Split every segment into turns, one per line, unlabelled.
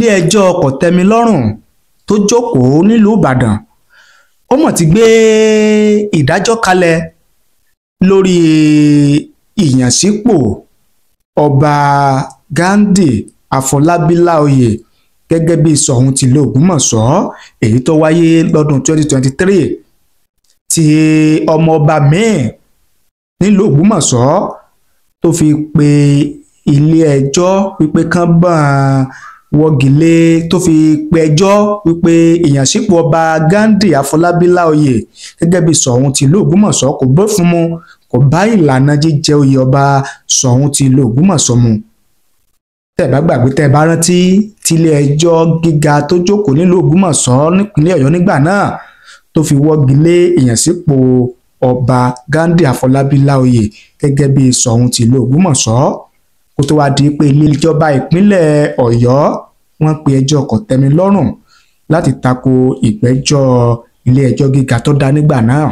Ilé-ẹjọ́ kò-tẹ́-mi-lọ́rùn tó jókòó nílùú Ìbàdàn ó mọ̀ ti gbé ìdájọ́ kalẹ̀ lórí ìyànsípò Ọba Ghandi Àfọlábí Láòyè gẹ́gẹ́ bíi Ṣọ̀ún tìlú Ògbómọ̀ṣọ́, èyí tó wáyé lọ́dún 2023 tí ọmọọba míín nílùú Ògbómọ̀ṣọ́ tó fi pe ilé-ẹjọ́ wípé kán bá wọ́gi lé, tó fi pe ẹjọ́ wípé ìyànsípò Ọba Ghandi Àfọlábí Láòyè gẹ́gẹ́ bíi Ṣọ̀ún tìlú Ògbómọ̀ṣọ́ kò bófin mu, kò bá ìlànà jíjẹ oyè Ọba Ṣọ̀ún tìlú Ògbómọ̀ṣọ́ mu. Tẹ́ bá gbàgbé, tẹ́ bá rántí, tílé-ẹjọ́ gíga tó jókòó nílùú Ògbómọ̀ṣọ́ nípínlẹ̀ Ọ̀yọ́ nígbà náà tó fi wọ́gi lé ìyànsípò Ọba Ghandi Àfọlábí Láòyè gẹ́gẹ́ bíi Ṣọ̀ún tìlú Ògbómọ̀ṣọ́, kó tó wáá di pé ilé ìjọba ìpínlẹ̀ Ọ̀yọ́ wọ́n pe ẹjọ́ kòtẹ́milọ́rùn láti tako ìgbẹ́jọ́ ilé-ẹjọ́ gíga tó dá nígbà náà.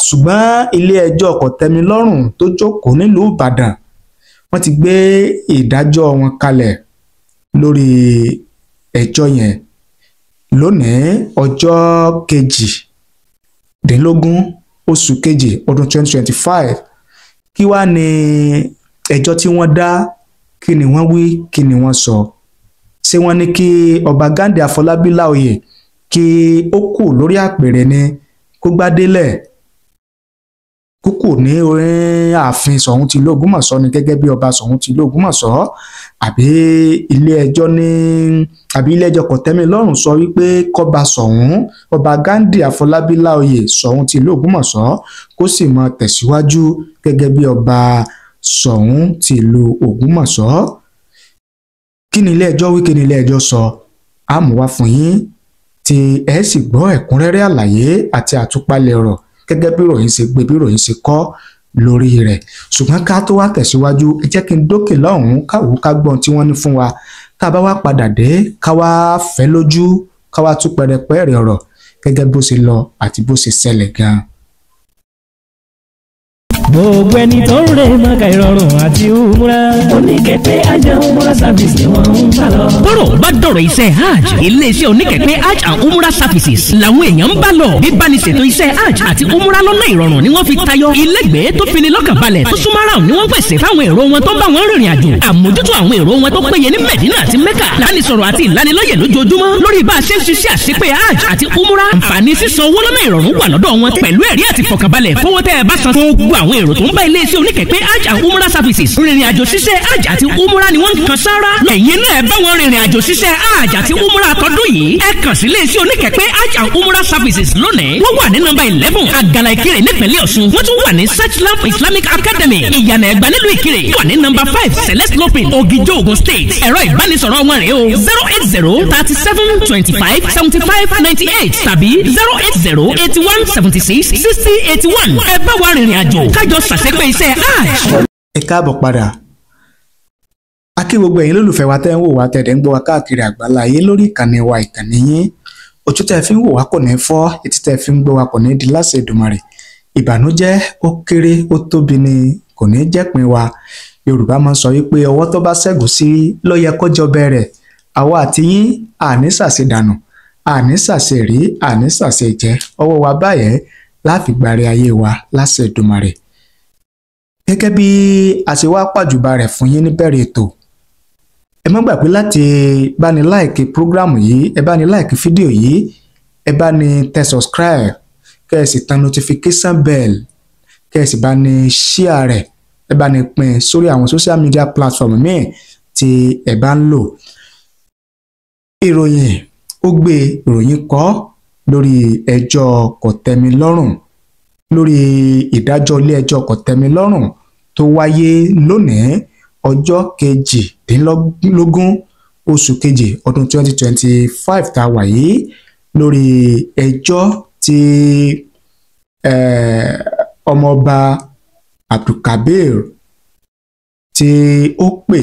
Ṣùgbọ́n ilé-ẹjọ́ kòtẹ́milọ́rùn tó jókòó nílùú Ìbàdàn wọ́n ti gbé ìdájọ́ wọn kalẹ̀ lórí ẹjọ́ yẹn lónìí, ọjọ́ 18 oṣù kejì ọdún 2025. Kí wàá ní ẹjọ́ tí wọ́n dá? Kí ni wọ́n wí? Kí ni wọ́n sọ? Ṣé wọ́n ní kí Ọba Ghandi Àfọlábí Láòyè kí ó kù lórí àpèrè ni, kó gbádélẹ̀, kó kù ní orí ààfin Ṣọ̀ún tìlú Ògbómọ̀ṣọ́ ni gẹ́gẹ́ bí Ọba Ṣọ̀ún tìlú Ògbómọ̀ṣọ́, àbí ilé-ẹjọ́ ní, àbí ilé-ẹjọ́ kòtẹ́milọ́rùn sọ wípé kọ́ba Ṣọ̀ún, Ọba Ghandi Àfọlábí Láòyè Ṣọ̀ún tìlú Ògbómọ̀ṣọ́ kó sì máa tẹ̀síwájú gẹ́gẹ́ bí Ọba Ṣọ̀ún tìlú Ògbómọ̀ṣọ́? Kí ni ilé-ẹjọ́ wí? Kí ni ilé-ẹjọ́ sọ? Á mú wá fún yín tí ẹ sì gbọ́ ẹ̀kúnrẹ́rẹ́ àlàyé àti àtúpalẹ̀ ọ̀rọ̀ gẹ́gẹ́ bí ìròyìn ṣe gbé, bí ìròyìn ṣe kọ lórí rẹ̀. Ṣùgbọ́n ká tó wá tẹ̀síwájú, ẹ jẹ́ kí n dókè lọ́hùn-ún káwọ́ ká gbọ́n tí wọ́n ní fún wa. Tá a bá wá padà dé, ká wá fẹ́ lójú, ká wá tú pẹrẹpẹrẹ ọ̀rọ̀ gẹ́gẹ́ bó ṣe lọ àti bó ṣe ṣẹlẹ̀ gan-an.
Gbogbo ẹni tó ń rè mọ́ka ìrọ̀rùn àti umra.
Oníkẹ̀kẹ́ Hajj and Umrah Service ni wọ́n ń bá lọ.
Bọ́rọ̀ bá dọ̀rọ̀ iṣẹ́ hajj, iléeṣẹ́ Oníkẹ̀kẹ́ Hajj and Umrah Services làwọn èèyàn ń bá lọ. Bíbáni ṣètò iṣẹ́ hajj àti umrah lọ́nà ìrọ̀rùn ni wọ́n fi tayọ. Ilégbèé tó fini lọ́kàn balẹ̀ tó súnmọ́ra ni wọ́n pèsè fáwọn èrò wọn tó ń bá wọn rìnrìn àjò. Àmójútó àwọn èrò wọn tó péye ní Mẹ̀dínà àti Mẹ́kà. Lánisọ̀rọ̀ àti ìlanilọ́yẹ̀ lójoojúmọ́ lórí bá a ṣe ń ṣiṣẹ́ àṣepé hajj àti umrah. Àǹfààní sísan owó lọ́nà ìrọ̀rùn wà lọ́dọ̀ wọn pẹ̀lú ẹ̀rí àti ìfọ̀kànbalẹ̀ fowó tẹ́ ẹ bá san. Gbogbo àwọn èrò tó ń bá iléeṣẹ́ Oníkẹ̀kẹ́ Hajj and Umrah Services rìnrìn àjò ṣiṣẹ́ hajj àti umrah ni wọ́n ń kan sára. Ẹ̀yin náà ẹ bá wọn rìnrìn àjò ṣiṣẹ́ hajj àti umrah tọdún yìí. Ẹ kàn sí iléeṣẹ́ Oníkẹ̀kẹ́ Hajj and Umrah Services lónìí. Wọ́n wà ní nọ́mbà 11 Àgàlà, Ìkirè, nípìnlẹ̀ Ọ̀ṣun. Wọ́n tún wà ní Searchlamp Islamic Academy, Ìyànà Ẹ̀gbá, nílùú Ìkirè. Wà ní nọ́mbà 5 Celeste Lopin, Ògìjó, Ògùn State. Ẹ̀rọ ìbánisọ̀rọ̀ wọn rèé o: 08037257598 tàbí 08081766081. Ẹ bá wa rìnrìn àjò kájọ ṣàṣepẹ́ iṣẹ́ hajj.
Ẹ káàbọ̀ padà. A kí gbogbo ẹ̀yin lólùfẹ́ wa tẹ́ ń wò wá, tẹ́ ń gbọ́ wa káàkiri àgbáláyé lórí ìkànnì wa, ìkànnì yín. Ojú tẹ́ fi ń wò wá kò ní fọ́, etí tẹ́ fi ń gbọ́ wa kò ní di láṣẹ Èdùmàrè. Ìbànújẹ́, ó kéré ó tóbi ni, kò ní jẹ́pin wa. Yorùbá máa ń sọ wípé ọwọ́ tó bá ṣẹ́gun sí ló yẹ kó jọ bẹ̀rẹ̀. Àwa àti yín àní ṣàṣedànù, àní ṣàṣerí, àní ṣàṣejẹ. Ọwọ́ wa báyẹn láfi gbàre ayé wa láṣẹ Èdùmàrè. Gẹ́gẹ́ bí a ṣe wá pàjùbà rẹ̀ fún yín níbẹ̀rẹ̀ ètò, ẹ má gbàgbé láti bá ní like program yìí, ẹ bá ní like fídíò yìí, ẹ bá ní tẹ subscribe, kẹ́ ẹ sì tan notification bell, kẹ́ ẹ sì bá ní share rẹ̀, ẹ bá ní pín sórí àwọn social media platform míì tí ẹ bá ń lò. Ìròyìn ó gbé, ìròyìn kọ lórí ẹjọ́ kòtẹ́milọ́rùn, lórí ìdájọ́ ilé ẹjọ́ kòtẹ́milọ́rùn tó wáyé lónìí, ọjọ́ 18 oṣù kejì ọdún 2025 tá a wà yìí, lórí ẹjọ́ tí ọmọọba Abdulkabir tí ó pè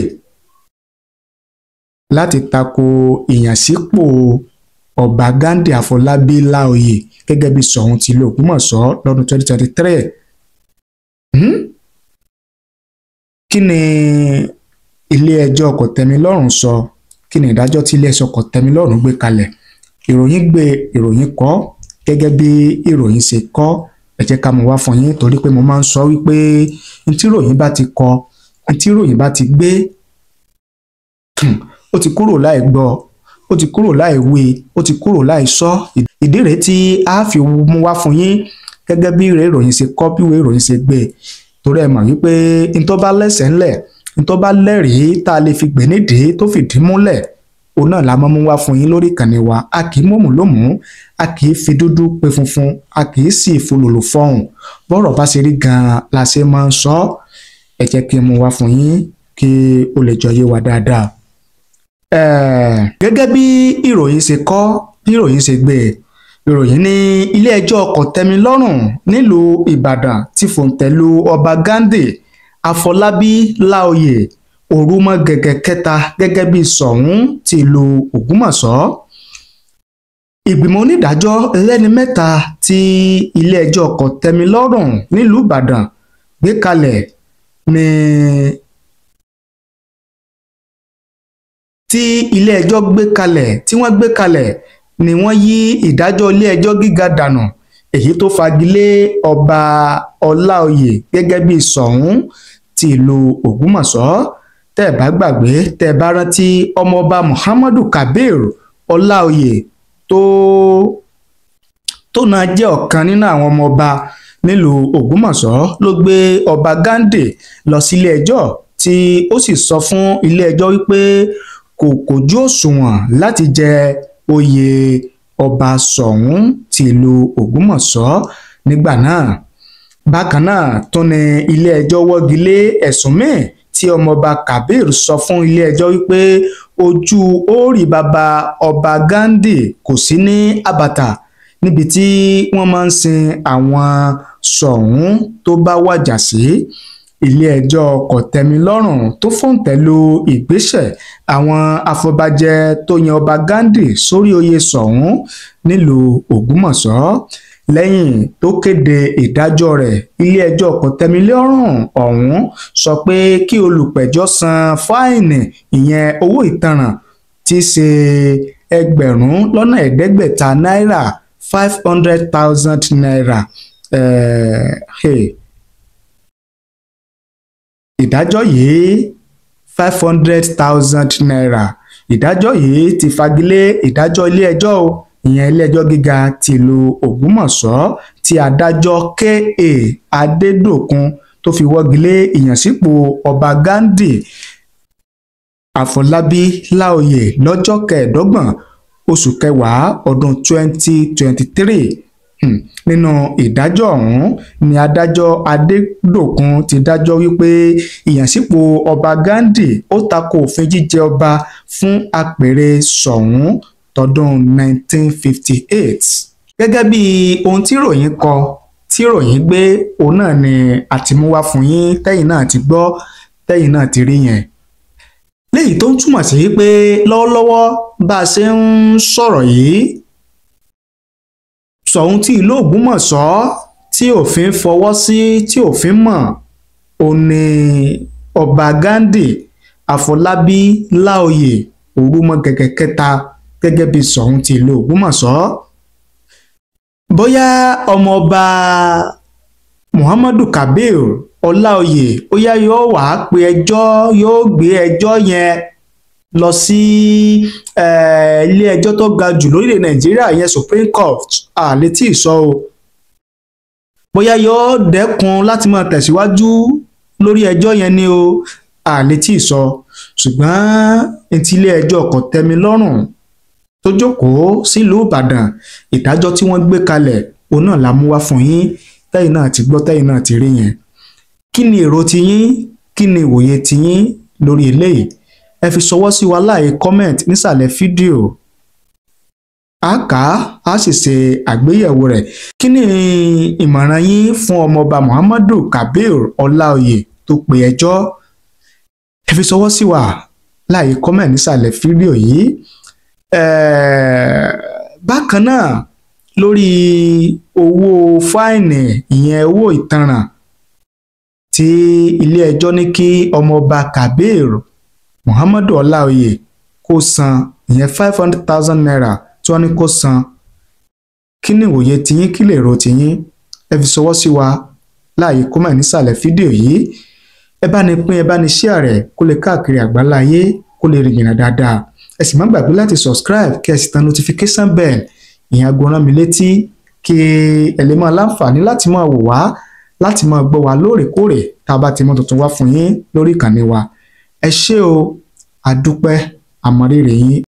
láti tako ìyànsípò Ọba Ghandi Àfọlábí Láòyè gẹ́gẹ́ bí Ṣọ̀ún tìlú Ògbómọ̀ṣọ́ lọ́dún 2023. Kí ni ilé-ẹjọ́ kòtẹ́milọ́rùn sọ? Kí ni ìdájọ́ tí ilé ẹjọ́ kòtẹ́milọ́rùn gbé kalẹ̀? Ìròyìn gbé, ìròyìn kọ gẹ́gẹ́ bí ìròyìn ṣe kọ. Ẹ jẹ́ ká mú wá fún yín, torí pé mo máa ń sọ wípé ntí ìròyìn bá ti kọ, ntí ìròyìn bá ti gbé, ó ti kúrò láì gbọ́, ó ti kúrò láì wí, ó ti kúrò láì sọ. Ìdí rèé tí a fi mú wá fún yín gẹ́gẹ́ bí ìròyìn ṣe kọ, bí ìròyìn ṣe gbé, torí ẹ mọ̀ wípé ntọ́ bá lẹ́sẹ̀ ńlẹ̀, ntọ́ bá lẹ́rìí tá a lè fi gbé nídìí tó fìdí múlẹ̀, òun náà la máa mú wá fún yín lórí ìkànnì wa. A kì í mọ̀mù lómùú, a kì í fi dúdú pe funfun, a kì í sì folòlò fọhùn. Bọ́rọ̀ bá ṣe rí gan-an la ṣe máa ń sọ. Ẹ jẹ́ kí n mú wá fún yín kí ó lè jọ yé wa dáadáa. Gẹ́gẹ́ bí ìròyìn ṣe kọ, bí ìròyìn ṣe gbé, ìròyìn ní ilé ẹjọ́ kòtẹ́milọ́rùn nílùú Ìbàdàn ti fòǹtẹ̀lù ọba Ghandi Afọlábí Láòyè Òrùmọ̀gẹ̀gẹ̀ kẹta gẹ́gẹ́ bí Ṣọ̀ún ti ìlú Ògbómọ̀ṣọ́. Ìgbìmọ̀ onídàájọ́ ẹlẹ́ni mẹ́ta tí ilé ẹjọ́ kòtẹ́milọ́rùn nílùú Ìbàdàn gbé kalẹ̀ ní tí ilé ẹjọ́ gbé kalẹ̀ tí wọ́n gbé kalẹ̀ ni wọ́n yí ìdájọ́ ilé ẹjọ́ gíga dànù, èyí tó fagilé ọba Ọláoyè gẹ́gẹ́ bí Ṣọ̀ún ti ìlú Ògbómọ̀ṣọ́. Tẹ́ ẹ bá gbàgbé, tẹ́ ẹ bá rántí, ọmọọba Muhammadu Kabir Ọláoyè tó náà jẹ́ ọ̀kan nínú àwọn ọmọọba nílùú Ògbómọ̀ṣọ́ ló gbé ọba Ghandi lọ sílé ẹjọ́, tí ó sì sọ fún ilé ẹjọ́ wípé kò kójú òṣùwọ̀n láti jẹ oyè ọba Ṣọ̀ún ti ìlú Ògbómọ̀ṣọ́ nígbà náà. Bákan náà tún ni ilé ẹjọ́ wọ́gi lé ẹ̀sùn míì tí ọmọọba Kabir sọ fún ilé ẹjọ́ wípé ojú orí bàbá ọba Ghandi kò sí ní àbàtà níbi tí wọ́n máa ń sin àwọn Ṣọ̀ún tó bá wàjà sí. Ilé ẹjọ́ kòtẹ́milọ́rùn tó fòǹtẹ̀lù ìgbésẹ̀ àwọn afọbajẹ tó yan ọba Ghandi sórí oyè Ṣọ̀ún nílùú Ògbómọ̀ṣọ́. Lẹ́yìn tó kéde ìdájọ́ rẹ̀, ilé ẹjọ́ kòtẹ́milọ́rùn ọ̀hún sọ pé kí olùpẹ̀jọ́ san fáìnì, ìyẹn owó ìtanràn tí í ṣe 5,500,000 náírà, 500,000 naira. Ìdájọ́ yìí 500,000 naira. Ìdájọ́ yìí ti fagilé ìdájọ́ ilé ẹjọ́ o, ìyẹn ilé ẹjọ́ gíga tìlú Ògbómọ̀ṣọ́ tí adájọ́ K.A. Adédòkun tó fi wọ́gilé ìyànsípò ọba Ghandi Àfọlábí Láòyè lọ́jọ́ 25 oṣù kẹwàá ọdún 2023. Nínú ìdájọ́ ọ̀hún ni adájọ́ Adédòkun ti dájọ́ wípé ìyànsípò ọba Ghandi ó tako òfin jíjẹ ọba fún apèrè Ṣọ̀ún tọdún 1958. Gẹ́gẹ́ bí ohun tí ìròyìn kọ, tí ìròyìn gbé, òun náà ni àtìmúwá fún yín, tẹ́yìn náà ti gbọ́, tẹ́yìn náà ti rí yẹn. Léyìí tó ń túmọ̀ sí pé lọ́wọ́lọ́wọ́ bá a ṣe ń sọ̀rọ̀ yìí, Ṣọ̀ún tí ìlú Ògbómọ̀ṣọ́ tí òfin fọwọ́ sí, tí òfin mọ̀, òun ni ọba Ghandi Àfọlábí Láòyè Òrùmọ̀gẹ̀gẹ̀ kẹta gẹ́gẹ́ bí Ṣọ̀ún ti ìlú Ògbómọ̀ṣọ́. Bóyá ọmọọba Muhammadu Kabir Ọláoyè ó yá yóò wá pe ẹjọ́, yóò gbé ẹjọ́ yẹn lọ sí ilé ẹjọ́ tó ga jù lórílẹ̀ Nàìjíríà, yẹn Supreme Court, àlè tí ì sọ o. Bóyá yóò dẹ́kun láti máa tẹ̀síwájú lórí ẹjọ́ yẹn ni o, àlè tí ì sọ. Ṣùgbọ́n etí ilé ẹjọ́ kòtẹ́milọ́rùn tó jókòó sílùú Ìbàdàn, ìdájọ́ tí wọ́n gbé kalẹ̀ òun náà la mú wá fún yín, tẹ́yìn náà ti gbọ́, tẹ́yìn náà ti rí yẹn. Kí ni èrò tiyín? Kí ni ìwòye tiyín lórí eléyìí? Ẹ fi ṣọwọ́ sí wa láì comment nísàlẹ̀ fídíò. A kà á, a sì ṣe àgbéyẹ̀wò rẹ̀. Kí ni ìmọ̀ràn yín fún ọmọọba Muhammadu Kabir Ọláoyè tó pe ẹjọ́? Ẹ fi ṣọwọ́ sí wa láì comment nísàlẹ̀ fídíò yìí. Bákan náà lórí owó fáìnì, ìyẹn owó ìtanràn tí ilé ẹjọ́ ní kí ọmọọba Kabir Muhammadu Ọláoyè kó san, ìyẹn 500,000 naira tí wọ́n ní kó san. Kí ni ìwòye tiyín, kí lè ro tiyín? Ẹ fi ṣọwọ́ sí wa láàyè kọ́mẹ̀ nísàlẹ̀ fídíò yìí. Ẹ bá ní pín, ẹ bá ní share rẹ̀ kó lè káàkiri àgbáláyé, kó lè rìn jìnnà dáadáa. Ẹ sì má gbàgbé láti subscribe kí ẹ sì tan notification bell, ìyẹn aago rán mi létí, kí ẹ lè máa láǹfààní láti máa wò wá, láti máa gbọ́ wa lóòrèkóòrè tá a bá ti mú tuntun wá fún yín lórí ìkànnì wa. Ẹ ṣé o, a dúpẹ́, àmọ̀rírì yín.